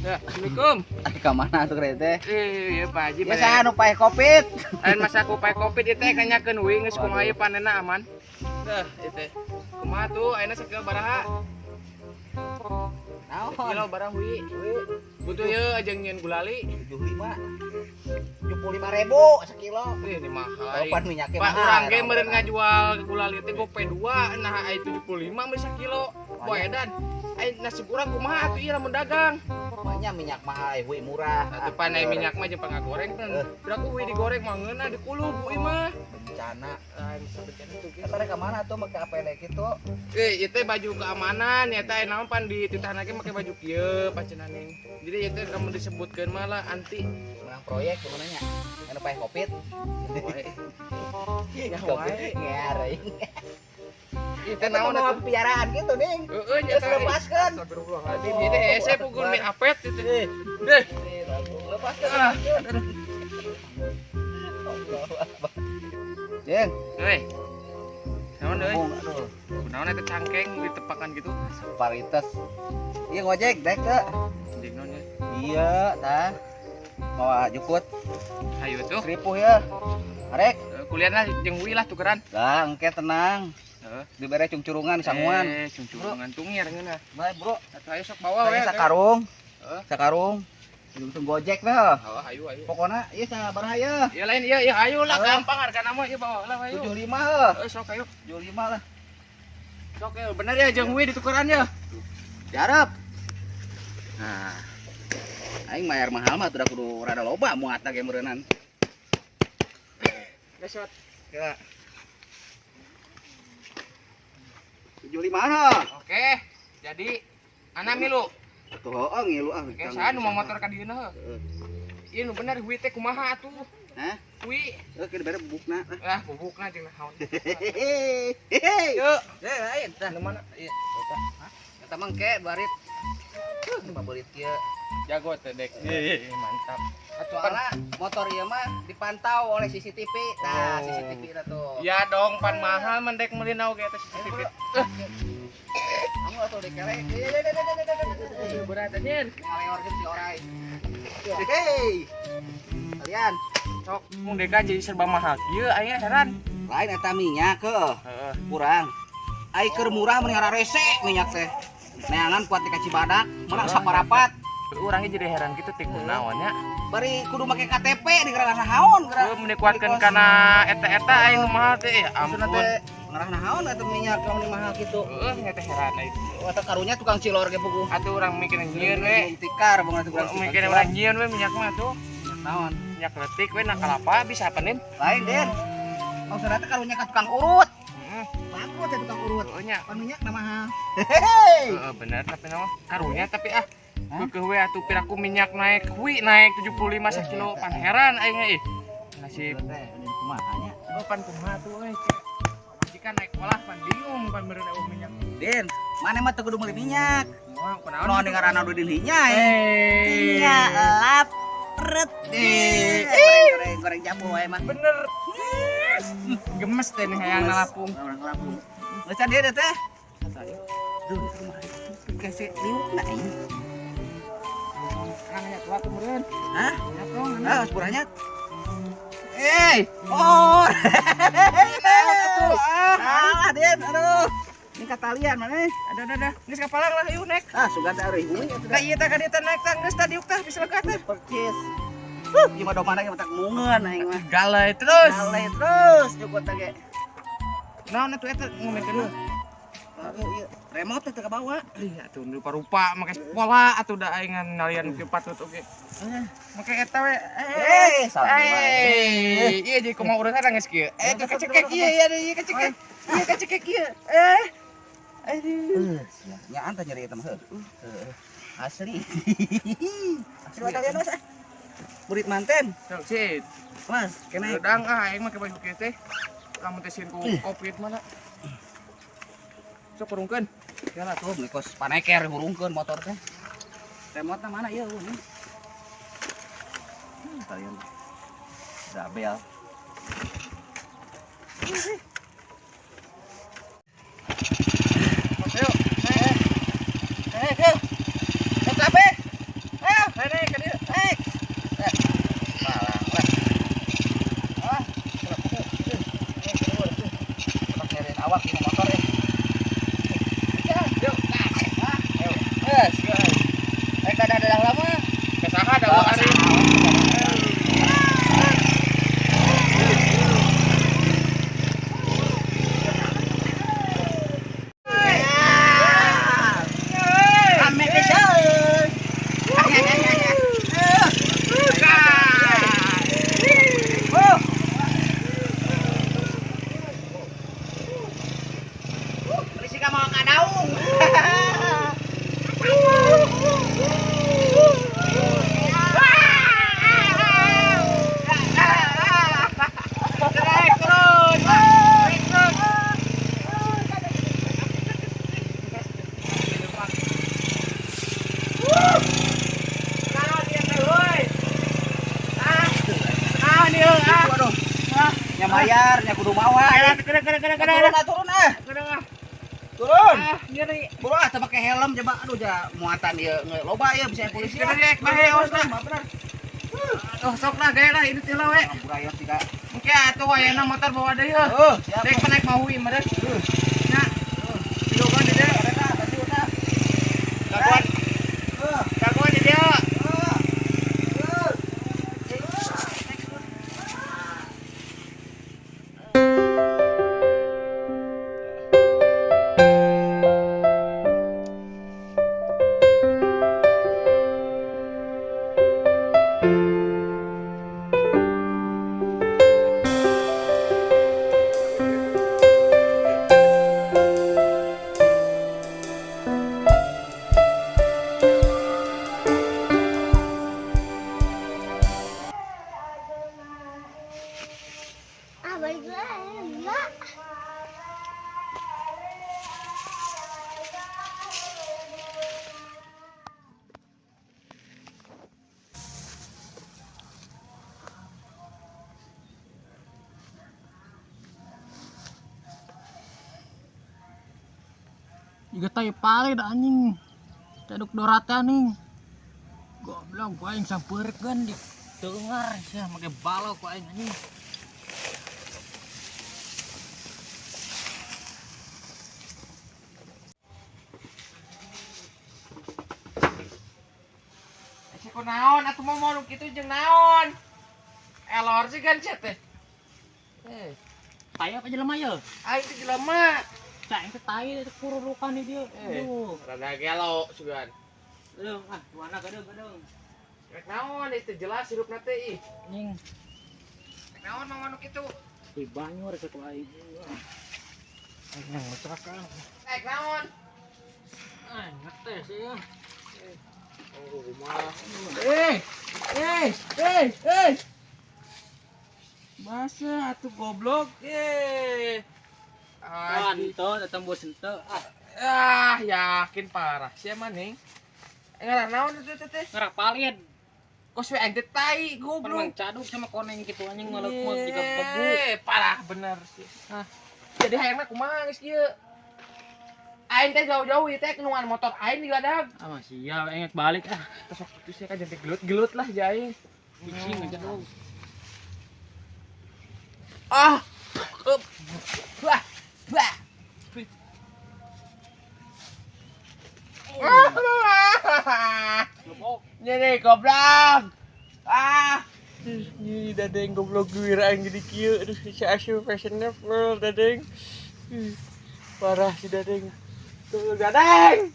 Ya, Assalamualaikum. Ka mana tuh teh? Eh, iya Pak Haji. Ya saha nu paeh Covid? Lain masa ku paeh Covid ieu teh nanyakeun we geus kumaha ieu panenna aman. Tah, ieu teh. Kumaha tuh ayeuna sakilo baraha? Naon? Kilo baraha hui? Butuh ieu aja nyieun gulali. 75. 75 ribu sekilo. Eh, ini mahal. Oh, pan minyaknya Pak mahal. urang ge meureun ngajual gulali teh gope 2, nah aya 75 mah sakilo. Boy edan. Ai nasib urang kumaha atuh ieu lamun dagang? Banyak minyak mahal, hui murah. Atuh pan ai minyak mah jeung pangagoreng kan. Piraku hui digoreng mah ngeunah dikulub hui mah. Bencana. Ah, bisa bencana tuh ge. Eta rek ka mana tuh make APD kitu? Eh, ieu teh baju keamanan, ya teh naon pan di titahna ge make baju kieu pacenan. Jadi ieu teh lamun disebutkeun mah lah anti Menang proyek kumaha nya? Anu paeh Covid. Wae. Ya Covid wae. ngear euy. Ieu teh Eta naon mau atuh? Piaraan gitu, Ning. Heeh, nya Geus teh. lepaskeun. Astagfirullahaladzim, ieu teh hese pukul mie apet ieu teh. Deh, Lepaskeun. Ah. Lepaskeun. Allahu Akbar. Jeng, Euy. Naon euy? ngomong aduh, Kunaon eta cangkeng ditepakan gitu? Parites. Iya ngojek dek teu. Jeung naon ya? Iya, tah. Mau jukut Hayu tuh. seripuh ya. Arek, Eh, kuliah lah jeung hui lah tukeran. lah engke tenang. Heeh. Dibere cungcurungan sanguan. Eh, cungcurungan tungir ngeunah. Bae, Bro. Atuh ayo sok bawa we. Saya sakarung. Heeh. Sakarung. Langsung Gojek dah. Oh, ayo ayo. Pokoknya ieu sabaraha ya? Ya lain iya iya ayo lah Heuh. Gampang hargana mah ieu bawa lah ayo. 75 heuh. Eh sok ayo. 75 lah. Sok ya bener ya jeung hui ditukeran ya. Jarep. Nah. Aing bayar mahal mah tuh kudu rada loba muatna ge meureunnan. Besok. Ya. 75 heuh. Oke. Jadi ana milu. Tuh heuh ngilu ah. Oke, saha nu mau motor ka dieuna heuh. Heeh. Ieu nu bener hui teh kumaha atuh? Hah? Hui. Heuh kieu bere bubukna. Ah, bubukna jeung naon. Hehehe. Hehehe. Yuk. Eh, lain tah. Nu mana? Iya, eta. Eta mah engke barit. Tuh, nu kieu. Jago teh dek. Ih, mantap. Soalnya motor ieu mah dipantau oleh CCTV. Nah, Oh. CCTV na tuh. Ya dong, pan mahal mendek meuli na oge eta CCTV. Kamu atuh dikerek. Berat anjir. Ngaleor si orai. Hei. Kalian, Sok mung deka jadi serba mahal kieu aya heran. Lain eta minyak heuh, Heeh. Kurang. Ai keur murah mending rese minyak teh. Neangan kuat di Cibadak, menang saparapat. Urangnya jadi heran gitu teh kunaon nya. Bari kudu make KTP di gerak naon gerak. Heuh meni kuatkeun kana eta-eta aing nu mahal teh ya Maksudna ampun. Teh ngarah naon eta minyak kamu mahal gitu. Heeh, nya teh heran aing. Eta karunya tukang cilor ge puguh. Atuh urang mikir nyieun we. Tikar bunga tukang Urang mikir urang nyieun we minyak mah tuh. Naon? Minyak letik we na kalapa bisa apa nin? Lain Den. Maksudna teh karunya ka tukang urut. Heeh. Bagus teh tukang urut. Heeh nya. Pan minyak na mahal. Hehehe. Heeh bener tapi nama karunya tapi ah Hah? Keukeuh we atuh piraku minyak naik hui naik 75 sakilo pan heran aing ih. Nasib Teh, ini kumaha nya? Oh, pan kumaha tuh euy. Jika naik olah pan bingung pan meureun eueuh minyak. Den, mana mah teu kudu meuli minyak. Wah, kunaon? Naon ngaranna Dudin hinya. Eh. Tinggal lap pret. Eh. Goreng goreng goreng jambu wae mah. Bener. Gemes teh nih hayang ngalapung. Orang ngalapung. Geus dia teh. Duh, kumaha? Kese liukna ieu. Kan nya tua tuh meureun. Hah? Nya tong. Ah, sepuranya. Eh, oh. Atuh ah. Salah, Den. Aduh. Ini katalian mana? Ada. Geus kapalang lah yuk naik. Ah, sugan teh euy hui atuh. Nah, iya tah ka dieu teh naik tah geus tadi tah bisa lega tah. Percis. Ieu mah domana ge matak mungeun aing mah. Galai terus. Galai terus jukut teh ge. Naon atuh eta ngomekeun? Aduh, ieu remote teh ka bawa. Ih, atuh rupa-rupa make pola atuh da aing nalian kieu patut oge. Make eta we. Eh, salah. Eh, iya jadi kumaha urusan geus kieu. Eh, tuh kacekek ieu iya iya kacekek. Iya kacekek ieu. Eh. Aduh. Eh, nya anta nyeri eta mah heuh. Heuh. Asli. Asli kalian Mas. Ah. Murid manten. Sok sit. Mas, kena. Redang ah aing make baju kieu teh. Lamun teh sieun ku Covid mana. Sok hurungkeun. Ya lah tuh, beli kos paneker hurungkeun motor teh. Remote mana ieu ini? Kalian. Zabel. Ayo. Eh, eh, eh. Eh, kabeh. Ayo. Rek dadah-dadah lama. Kasaha da ari. Rame pisan. Polisi ka mau kadaung. Trek turun. Trek turun. Naon ieu teh euy? Ah. Naon ieu ah? Aduh. Nya mayar, nya kudu mawa. Kena kena kena kena. Turun ah, turun ah. Kena ah. Turun. Ah, nyeri. Buru ah, teu make helm coba. Aduh, ja muatan ieu loba ieu bisa polisi. Kena rek bae awas lah. Bener. Oh, sok lah gaya lah ini teh lah we. Burayot tiga. Engke atuh ayeuna motor bawa deui heuh. Heuh, siap. Dek naik mahui meureun. Nya. Jagoan di dieu. Kereta, tadi udah. Jagoan. Heuh. Jagoan di dieu. Heuh. Heuh. Ah, balik lagi. Enggak. Juga tai pale dah anjing. Taduk dorata nih. Goblok gua aing sampeurkeun di tengar sia make balok ku aing anjing. Sia ku naon atuh mau mau kitu jeung naon? Elor sih kan sia teh. Eh, Tai apa jelema ye? aing teh jelema. Cak aing teh tai kururukan di dieu. Eh. Aduh. Rada gelo sugan. Aduh, ah tuana gadeung gadeung. Rek naon itu jelas hirupna teh ih. Anjing, Rek naon mau nu kitu? di banyu rek ku aing. Anjing masakan. Rek naon? Ah, ngetes ya. Oh, kumaha. Eh, eh, eh, eh. Masa atuh goblok eh. Ah, Ah, henteu tembus henteu. Ah, ah, yakin parah. Sia maning. Ngarah naon itu teh teh? ngerak palid. Kos we aing teh tai Goblok. goblok. Caduk sama koneng gitu anjing ngelek-melek jiga bebu. Eh, parah bener sih. Hah. Jadi hayangna kumaha geus kieu? Aing teh jauh-jauh ieu teh nungan motor aing di ladag. Ah, mah sial aing balik ah. Terus waktu itu sih kan jadi gelut-gelut lah ja aing. Kucing aja dong. Ah. Up. Wah. Wah. Lebok. Nyeri goblok. Ah. Ini dadeng goblok gue aing jadi kieu. Aduh, si asu fashionable dadeng. Parah si dadeng. Tuh dadeng.